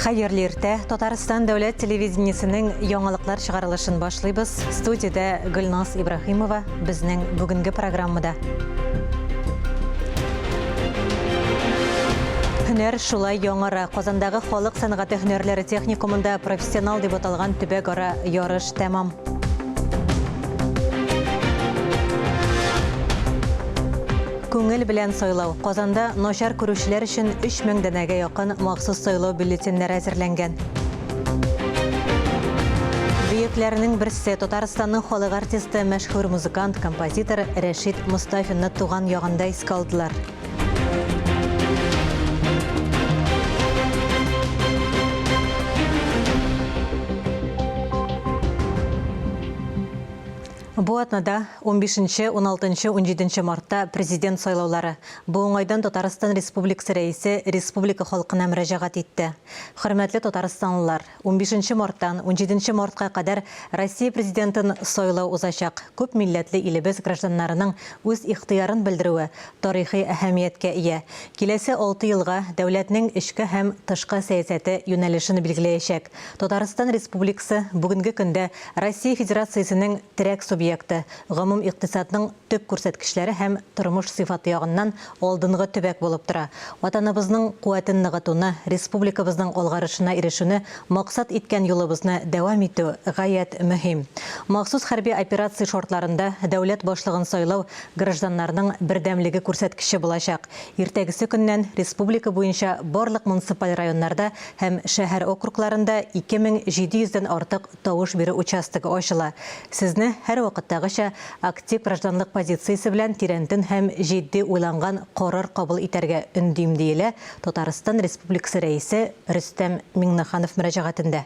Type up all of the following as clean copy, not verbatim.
Хәерле иртә! Татарстан дәүләт телевидениесенең яңалыклар чыгарылышын башлыйбыз. Студиядә Гөлназ Ибраһимова безнең бүгенге программада. Һөнәр шулай яңара. Казандагы халык сәнгате һөнәрләре техникумында профессионал дип аталган төбәкара ярыш тәмам. Күңел белән сайлау. Казанда начар күрүчеләр өчен 3000 данәгә якын махсус сайлау бюллетеньнәре әзерләнгән. Бөекләрнең берсе, Татарстанның халык артисты, мәшһүр музыкант, композитор Рәшит Мостафинны туган ягында искә алдылар. Бу атнада, унбишенче, уналтынчы, унҗиденче мартта Президент сайлаулары. Бу уңайдан Татарстан Республикасы Рәисе республика халкына мөрәҗәгать итте. Хөрмәтле татарстанлылар! Унбишенче марттан унҗиденче мартка кадәр Россия Президентын сайлау узачак. Күп милләтле илебез гражданнарының үз ихтыярын белдерүе тарихи әһәмияткә ия. Киләсе алты елга дәүләтнең эчке һәм тышкы сәясәте юнәлешен билгеләячәк. Татарстан Республикасы бүгенге көндә Россия Федерациясенең терәк субъекты, гомум икътисадның төп күрсәткечләре һәм тормыш сыйфаты ягыннан алдынгы төбәк булып тора. Ватаныбызның куәтен ныгытуны, республикабызның алгарышына ирешүне максат иткән юлыбызны дәвам итү гаять мөһим. Махсус хәрби операция шартларында дәүләт башлыгын сайлау гражданнарның бердәмлеге күрсәткече булачак. Иртәгесе көннән республика буенча барлык муниципаль районнарда һәм шәһәр округларында 2700 дән артык тавыш бирү участогы ачыла. Сезне, һәрвакыттагыча, актив гражданлык позициясе белән тирәнтен һәм җитди уйланган карар кабул итәргә өндим, диелә Татарстан Республикасы Рәисе Рөстәм Миңнеханов мөрәҗәгатендә.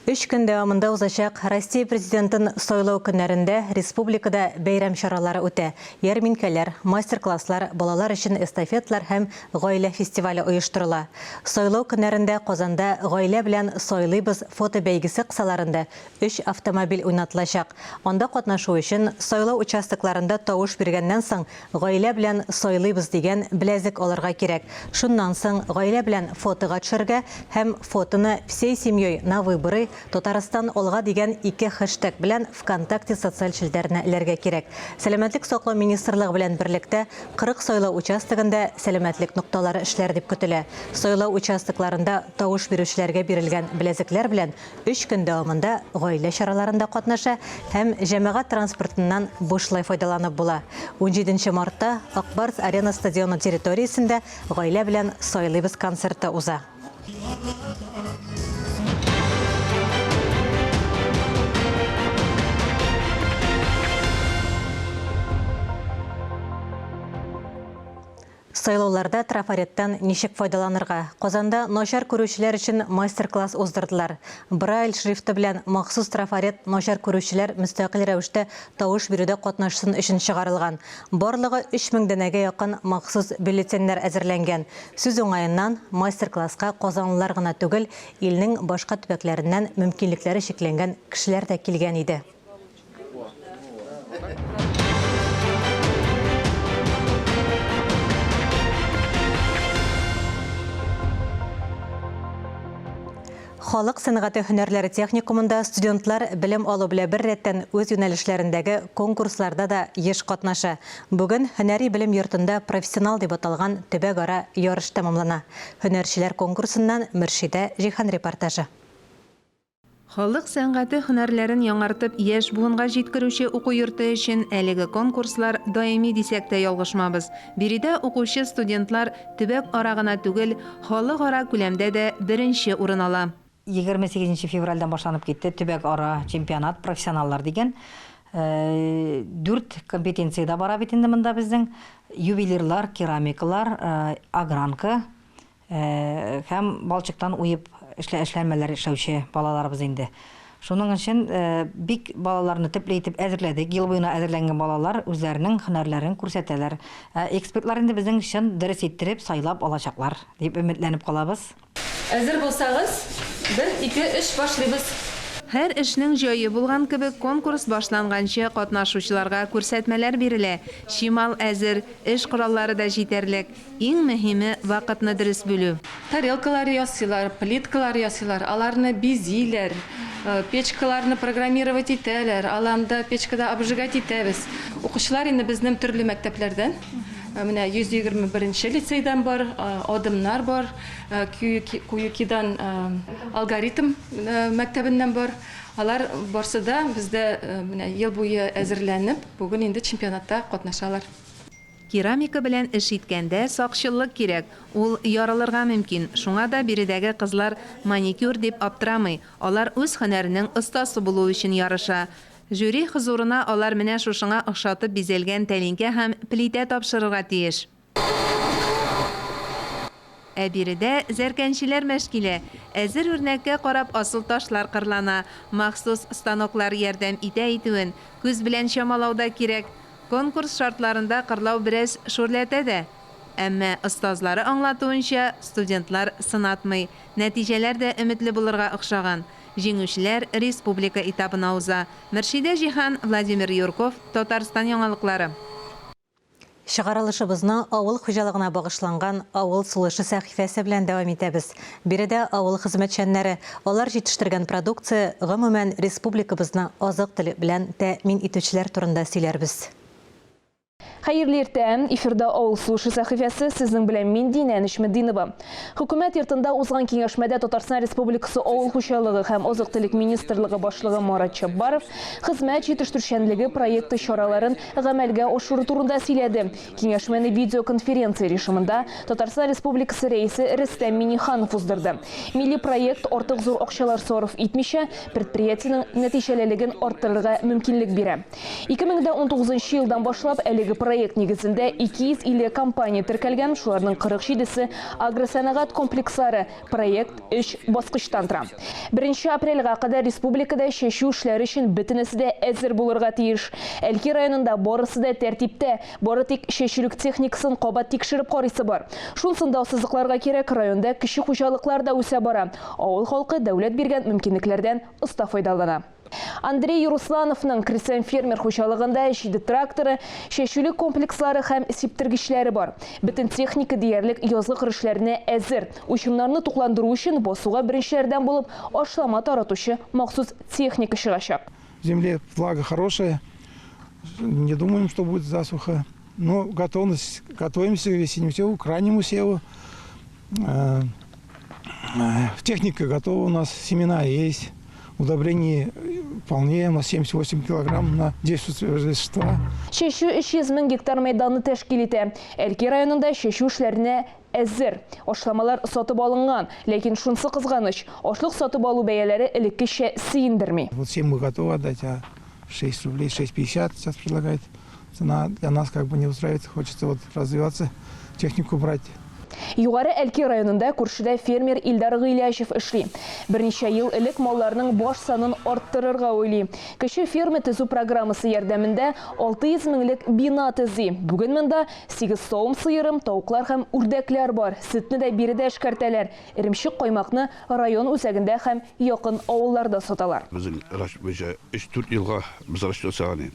Өч көн дәвамында узачак Россия Президентын сайлау көннәрендә республикада бәйрәм чаралары үтә. Ярминкәләр, мастер-класслар, балалар өчен эстафеталар һәм гаилә фестивале оештырыла. Сайлау көннәрендә Казанда Гаилә белән сайлыйбыз фотобәйгесе кысаларында өч автомобиль уйнатылачак. Анда катнашу өчен сайлау участокларында тавыш биргәннән соң Гаилә белән сайлыйбыз дигән беләзек алырга кирәк. Шуннан соң гаилә белән фотога төшәргә һәм фотоны Всей семьей на выборы, Татарстан алга дигән ике хэштег белән ВКонтакте социаль челтәренә эләргә кирәк. Сәламәтлек саклау министрлыгы белән берлектә 40 сайлау участогында сәламәтлек нокталары эшләр дип көтелә. Сайлау участокларында тавыш бирүчеләргә бирелгән беләзекләр белән өч көн дәвамында гаилә чараларында катнаша һәм җәмәгать транспортыннан бушлай файдаланып була. Унҗиденче мартта Ак Барс Арена стадионы территориясендә Гаилә белән сайлыйбыз концерты уза. Сайлауларда трафареттан ничек файдаланырга? Казанда начар күрүчеләр өчен мастер-класс уздырдылар. Брайль шрифты белән махсус трафарет начар күрүчеләр мөстәкыйль рәвештә тавыш бирүдә катнашсын өчен чыгарылган. Барлыгы 3000 данәгә якын махсус бюллетеньнәр әзерләнгән. Сүз уңаеннан, мастер-класска казанлылар гына түгел, илнең башка төбәкләреннән мөмкинлекләре чикләнгән кешеләр дә килгән иде. Халык сәнгате һөнәрләре техникумында студентлар белем алу белән беррәттән үз юнәлешләрендәге конкурсларда да еш катнаша. Бүген һөнәри белем йортында Профессионал дип аталган төбәкара ярыш тәмамлана. Һөнәрчеләр конкурсыннан Мөршидә Җиһан репортажы. Халык сәнгате һөнәрләрен яңартып яшь буынга җиткерүче уку йорты өчен әлеге конкурслар даими дисәк тә ялгышмабыз. Биредә укучы студентлар төбәк-ара гына түгел, халыкара күләмдә дә беренче урын ала. 28 нче февральдән башланып китте төбәк-ара чемпионат профессионаллар дигән. Дүрт компетенция дә бара бит инде монда безнең. Ювелирлар, керамикалар, огранка, Һәм балчыктан уеп эшләнмәләр эшләүче балаларыбыз инде. Шуның өчен бик балаларны төпле итеп әзерләдек. Ел буена әзерләнгән балалар үзләренең һөнәрләрен күрсәтәләр. Ә экспертлар инде безнең чын дөрес иттереп сайлап алачаклар дип өметләнеп калабыз. Әзер булсагыз, бер, ике, өч, башлыйбыз. Һәр эшнең җае булган кебек, конкурс башланганчы катнашучыларга күрсәтмәләр бирелә. Чимал әзер, эш кораллары да җитәрлек. Иң мөһиме, вакытны дөрес бүлү. Тарелкалар ясыйлар, плиткалар ясыйлар, аларны бизиләр, печкаларны программировать итәләр, аланда печкада обжигать итәбез. Укучылар инде безнең төрле мәктәпләрдән, менә 121 нче лицейдан бар, Адымнар бар, Куюкидан Алгоритм мәктәбеннән бар. Алар барсы да бездә менә ел буе әзерләнеп, бүген инде чемпионатта катнашалар. Керамика белән эш иткәндә сакчыллык кирәк, ул ярылырга мөмкин. Шуңа да биредәге кызлар маникюр дип аптырамый, алар үз һөнәренең остасы булу өчен ярыша. Жюри хозурына алар менә шушыңа охшатып бизәлгән тәлинкә һәм плитә тапшырырга тиеш. Ә биредә зәркәнчеләр мәш килә. Әзер үрнәккә карап асыл ташлар кырлана. Махсус станоклар ярдәм итә итүен, күз белән чамалау да кирәк. Конкурс шартларында кырлау бераз шүрләтә дә. Әмма, остазлары аңлатуынча, студентлар сынатмый. Нәтиҗәләр дә өметле булырга охшаган. Җиңүчеләр республика этабына уза. Мөршидә Җиһан, Владимир Юрков, Татарстан яңалыклары. Чыгарылышыбызны авыл хуҗалыгына багышланган Авыл сулышы сәхифәсе белән дәвам итәбез. Биредә авыл хезмәтчәннәре, алар җитештергән продукция, гомумән, республикабызны азык-төлек белән тәэмин итүчеләр турында сөйләрбез. Хәерле иртә! Эфирда Авыл сулышы сәхифәсе, сезнең белән мин, Динә Нечметдинова. Хөкүмәт йортында узган киңәшмәдә Татарстан Республикасы Авыл хуҗалыгы һәм азык-төлек министрлыгы башлыгы Марат Чаббаров хезмәт җитештерүчәнлеге проекты чараларын гамәлгә ашыру турында сөйләде. Киңәшмәне видеоконференция режимында Татарстан Республикасы Рәисе Рөстәм Миңнеханов уздырды. Милли проект артык зур акчалар сарыф итмичә, предприятиенең нәтиҗәлелеген арттырырга мөмкинлек бирә. 2019 нчы елдан башлап әлеге проект нигезендә 250 компания теркәлгән, шуларның 47 се агросәнәгать комплекслары. Проект өч баскычтан тора. Беренче апрельгә кадәр республикада чәчү эшләре өчен бөтенесе дә әзер булырга тиеш. Әлки районында барысы да тәртиптә, бары тик чәчүлек техникасын кабат тикшереп карыйсы бар. Шунысын да ассызыкларга кирәк, районда кече хуҗалыклар да үсә бара. Авыл халкы дәүләт биргән мөмкинлекләрдән оста файдалана. Андрей Руслановның крестьян-фермер хуҗалыгында җиде тракторы, чәчүлек комплекслары һәм сиптергечләре бар. Бөтен техника диярлек язгы кыр эшләренә әзер. Уҗымнарны тукландыру өчен басуга беренчеләрдән булып ашлама таратучы махсус техника чыгачак. В земле влага хорошая, не думаем, что будет засуха. Но готовность, готовимся к весеннему севу, к раннему севу. Э, э, техника готова у нас, семена есть. Удобрение вполне, у нас 78 килограмм на 10 вещества. Чәчү 300 мең гектар мәйданны тәшкил итә. Әлки районында чәчү эшләренә әзер. Ашламалар сатып алынган. Ләкин шунсы кызганыч, ашлык сатып алу бәяләре элеккечә сөендерми. Вот 7 мы готовы отдать, а 6 рублей, 6,50 сейчас предлагает. Цена для нас как бы не устраивает, хочется вот развиваться, технику брать. Югары Әлки районында күршедә фермер Илдар Гыйләҗев эшли. Берничә ел элек малларның баш санын арттырырга уйлый. Кече ферма төзү программасы ярдәмендә 600 меңлек бина төзи. Бүген монда сигез савым сыеры, тавыклар һәм үрдәкләр бар. Сөтне дә биредә эшкәртәләр. Эремчек каймакны район үзәгендә һәм якын авылларда саталар. Безнең расчет буенча өч-дүрт елга без расчет ясаган идек.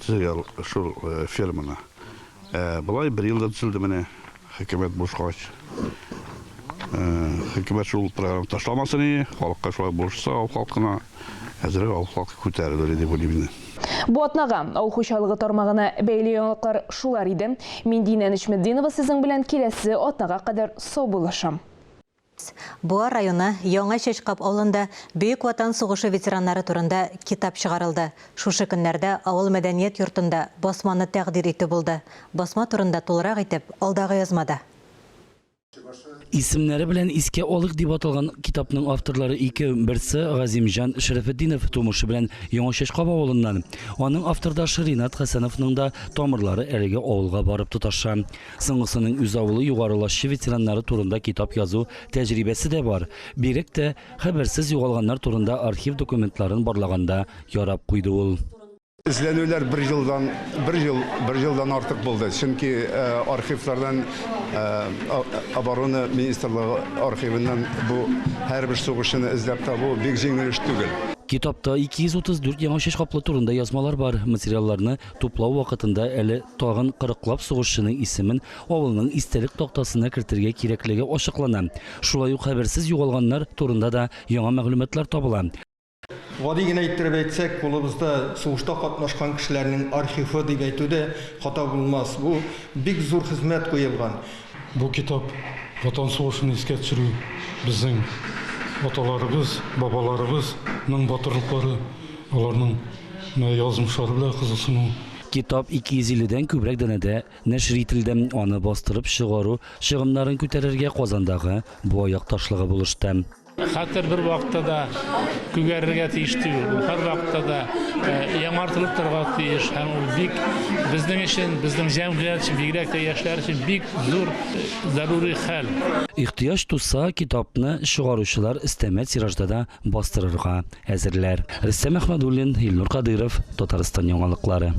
Төзергә шул ферманы. Ә болай бер елда төзелде менә, хөкүмәт булышкач. Хөкүмәт шул программа ташламасын иде, халыкка шулай булышса, авыл халкына, әзрәк авыл халкы күтәрелер иде дип уйлыйм инде. Бу атнага авыл хуҗалыгы тармагына бәйле яңалыклар шулар иде. Мин Динә Нечметдинова сезнең белән киләсе атнага кадәр саубуллашам. Буа районы Яңа Чәчкап авылында Бөек Ватан сугышы ветераннары турында китап чыгарылды. Шушы көннәрдә авыл мәдәният йортында басманы тәкъдир итү булды. Басма турында тулырак итеп, алдагы язмада. Исемнәре белән искә алыйк дип аталган китапның авторлары икәү, берсе, Газимҗан Шәрәфетдинов, тумышы белән Яңа Чәчкап авылыннан. Аның автордашы Ринат Хәсәновның да тамырлары әлеге авылга барып тоташа. Соңгысының үз авылы Югары Лашчы ветераннары турында китап язу тәҗрибәсе дә бар. Бигрәк тә хәбәрсез югалганнар турында архив документларын барлаганда ярап куйды ул. Эзләнүләр бер елдан, бер ел, бер елдан артык булды. Чөнки архивлардан, оборона министрлыгы архивыннан бу һәрбер сугышчыны эзләп табу бик җиңел эш түгел. Китапта 234 Яңа Чәчкаплы турында язмалар бар. Материалларны туплау вакытында әле тагын кырыклап сугышчының исемен авылның истәлек тактасына кертергә кирәклеге ачыклана. Шулай ук хәбәрсез югалганнар турында да яңа мәгълүматлар табыла. Гади генә иттереп әйтсәк, кулыбызда сугышта катнашкан кешеләрнең архивы дип әйтү дә хата булмас. Бу бик зур хезмәт куелган. Бу китап Ватан сугышын искә төшерү, безнең аталарыбыз, бабаларыбыз ның батырлыклары, аларның язмышлары белән кызыксыну. Китап 250 дән күбрәк данәдә нәшер ителде. Аны бастырып чыгару чыгымнарын күтәрергә Казандагы Буа якташлыгы булышты. Хәтер бер вакытта да күгәрергә тиеш түгел. Ул һәрвакытта да яңартылып торырга тиеш һәм ул бик безнең өчен, безнең җәмгыять өчен, бигрәк тә яшьләр өчен бик зур зарури хәл. Ихтыяҗ туса, китапны чыгаручылар өстәмә тиражда да бастырырга әзерләр. Рөстәм Әхмәдуллин, Илнур Кадыйров, Татарстан яңалыклары.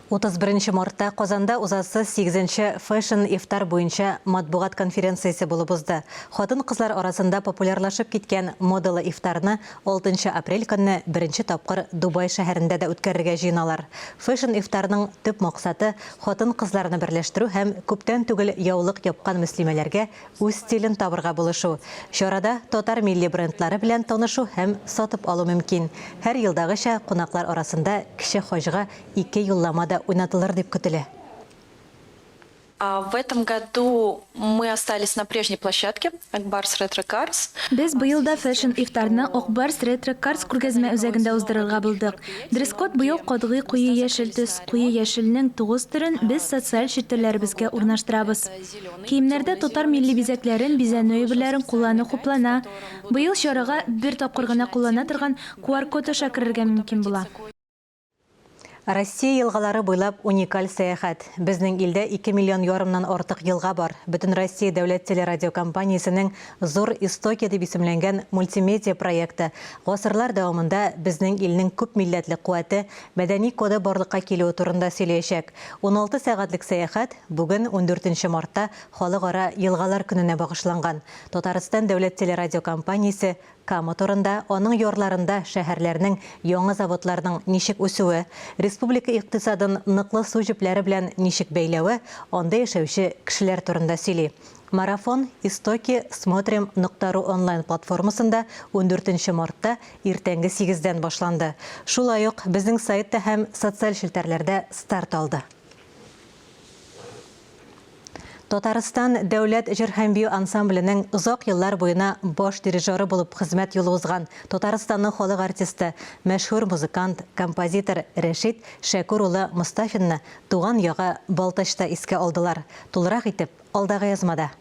31 мартта Казанда узасы сигезенче Fashion Iftar буенча матбугат конференциясе булып узды. Хатын-кызлар арасында популярлашып киткән модалы ифтарны алтынчы апрель көнне беренче тапкыр Дубай шәһәрендә дә үткәрергә җыеналар. Fashion Iftar-ның төп максаты, хатын-кызларны берләштерү һәм күптән түгел яулык япкан мөслимәләргә үз стилен табырга булышу. Чарада татар милли брендлары белән танышу һәм сатып алу мөмкин. Һәр елдагыча, кунаклар арасында кече хаҗга ике юллама да уйнатылыр дип көтелә. В этом году мы остались на прежней площадке Ак Барс Ретро Карс. Без быел да Fashion Iftar-ны Ак Барс Ретро Карс күргәзмә үзәгендә уздырырга булдык. Дресс-код быел катгый куе яшел төс. Куе яшелнең тугыз төрен без социаль челтәрләребезгә урнаштырабыз. Киемнәрдә татар милли бизәкләрен, бизәнү әйберләрен куллану хуплана. Быел чарага бер тапкыр гына куллана торган QR-код аша керергә мөмкин була. Россия елгалары буйлап уникаль сәяхәт. Безнең илдә 2 миллион ярымнан артык елга бар. Бөтенроссия дәүләт телерадиокомпаниясенең Зур истоки дип исемләнгән мультимедиа проекты гасырлар дәвамында безнең илнең күп милләтле куәте, мәдәни коды барлыкка килүе турында сөйләячәк. 16 сәгатьлек сәяхәт бүген, ундүртенче мартта, Халыкара елгалар көненә багышланган. Татарстан дәүләт телерадиокомпаниясе Кама турында, аның ярларында шәһәрләрнең, яңа заводларның ничек үсүе, республика икътисадын ныклы су җепләре белән ничек бәйләве, анда яшәүче кешеләр турында сөйли. Марафон Истоки смотрим нокта ру онлайн-платформасында ундүртенче мартта иртәнге сигездән башланды. Шулай ук безнең сайтта һәм социаль челтәрләрдә старт алды. Татарстан дәүләт җыр һәм бию ансамбленең озак еллар буена баш дирижеры булып хезмәт юлы узган Татарстанның халык артисты, мәшһүр музыкант, композитор Рәшит Шәкүр улы Мостафинны туган ягы Балтачта искә алдылар. Тулырак итеп, алдагы язмада.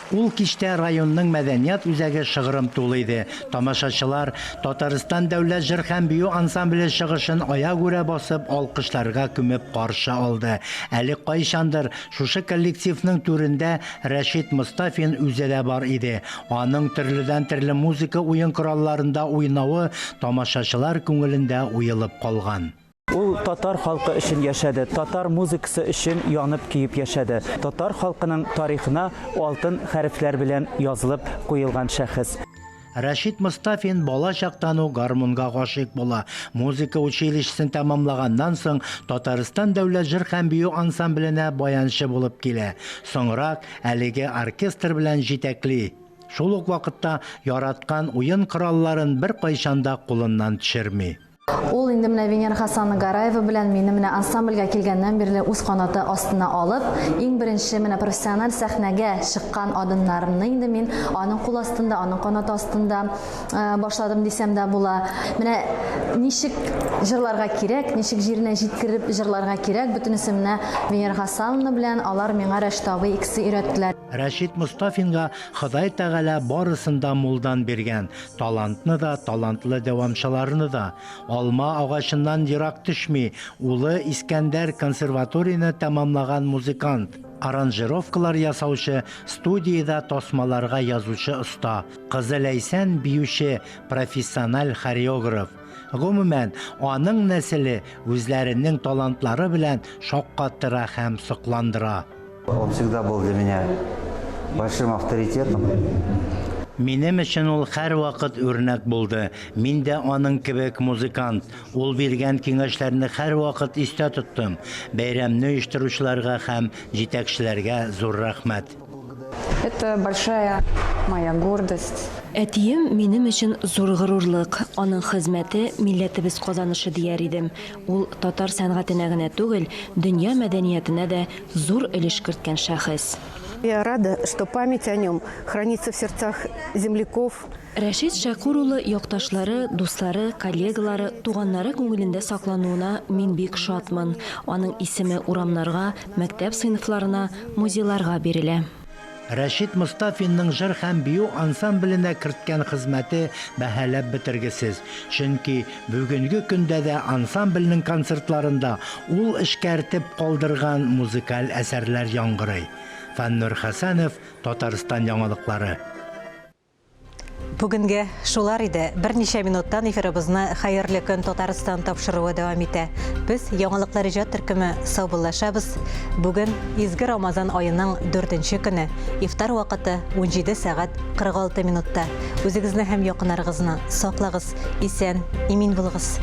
Ул кичтә районның мәдәният үзәге шыгрым тулы иде. Тамашачылар Татарстан дәүләт җыр һәм бию ансамбле чыгышын аягүрә басып, алкышларга күмеп каршы алды. Әле кайчандыр шушы коллективның түрендә Рәшит Мостафин үзе дә бар иде. Аның төрледән-төрле музыка уен коралларында уйнавы тамашачылар күңелендә уелып калган. Ул татар халкы өчен яшәде, татар музыкасы өчен янып-көеп яшәде. Татар халкының тарихына алтын хәрефләр белән язылып куелган шәхес. Рәшит Мостафин бала чактан ук гармунга гашыйк була. Музыка училищесын тәмамлаганнан соң, Татарстан дәүләт җыр һәм бию ансамбленә баянчы булып килә. Соңрак әлеге оркестр белән җитәкли. Шул ук вакытта яраткан уен коралларын беркайчан да кулыннан төшерми. Ул инде менә Венера Хасановна Гараева белән мине менә ансамбльгә килгәннән бирле үз канаты астына алып, иң беренче менә профессиональ сәхнәгә чыккан адымнарымны инде мин аның кул астында, аның канаты астында башладым дисәм дә була. Менә ничек җырларга кирәк, ничек җиренә җиткереп җырларга кирәк, бөтенесе менә Венера Хасановна белән алар миңа Рәшит абый икесе өйрәттеләр. Рәшит Мостафинга Ходай Тәгалә барысын да мулдан биргән. Талантны да, талантлы дәвамчыларны да. Алма агачыннан ерак төшми, улы Искәндәр консерваторияне тәмамлаган музыкант, аранжировкалар ясаучы, студиядә тасмаларга язучы оста. Кызы Ләйсән, биюче, профессиональ хореограф. Гомумән, аның нәселе үзләренең талантлары белән шаккатыра һәм сокландыра. Он всегда был для меня большим авторитетом. Минем өчен ул һәрвакыт үрнәк булды. Мин дә аның кебек музыкант. Ул биргән киңәшләрне һәрвакыт истә тоттым. Бәйрәмне оештыручыларга һәм җитәкчеләргә зур рәхмәт. Это большая моя гордость. Әтием минем өчен зур горурлык. Аның хезмәте, милләтебез казанышы дияр идем. Ул татар сәнгатенә генә түгел, дөнья мәдәниятенә дә зур өлеш керткән шәхес. Я рада, что память о нем хранится в сердцах земляков. Рәшит Шәкүр улы якташлары, дуслары, коллегалары, туганнары күңелендә саклануына мин бик шатмын. Аның исеме урамнарга, мәктәп сыйныфларына, музейларга бирелә. Рәшит Мостафинның җыр һәм бию ансамбленә керткән хезмәте бәһаләп бетергесез. Чөнки бүгенге көндә дә ансамбльнең концертларында ул эшкәртеп калдырган музыкаль әсәрләр яңгырый. Фәннур Хәсәнов, Татарстан яңалыклары. Бүгенгә шулар иде. Берничә минуттан эфирыбызны Хәерле көн Татарстан тапшыруы дәвам итә. Без яңалыклар иҗат төркеме саубуллашабыз. Бүген изге Рамазан аеның 4 көне, ифтар вакыты 17 сәгать 46 минутта. Үзегезне һәм якыннарыгызны саклагыз, исән, имин булыгыз.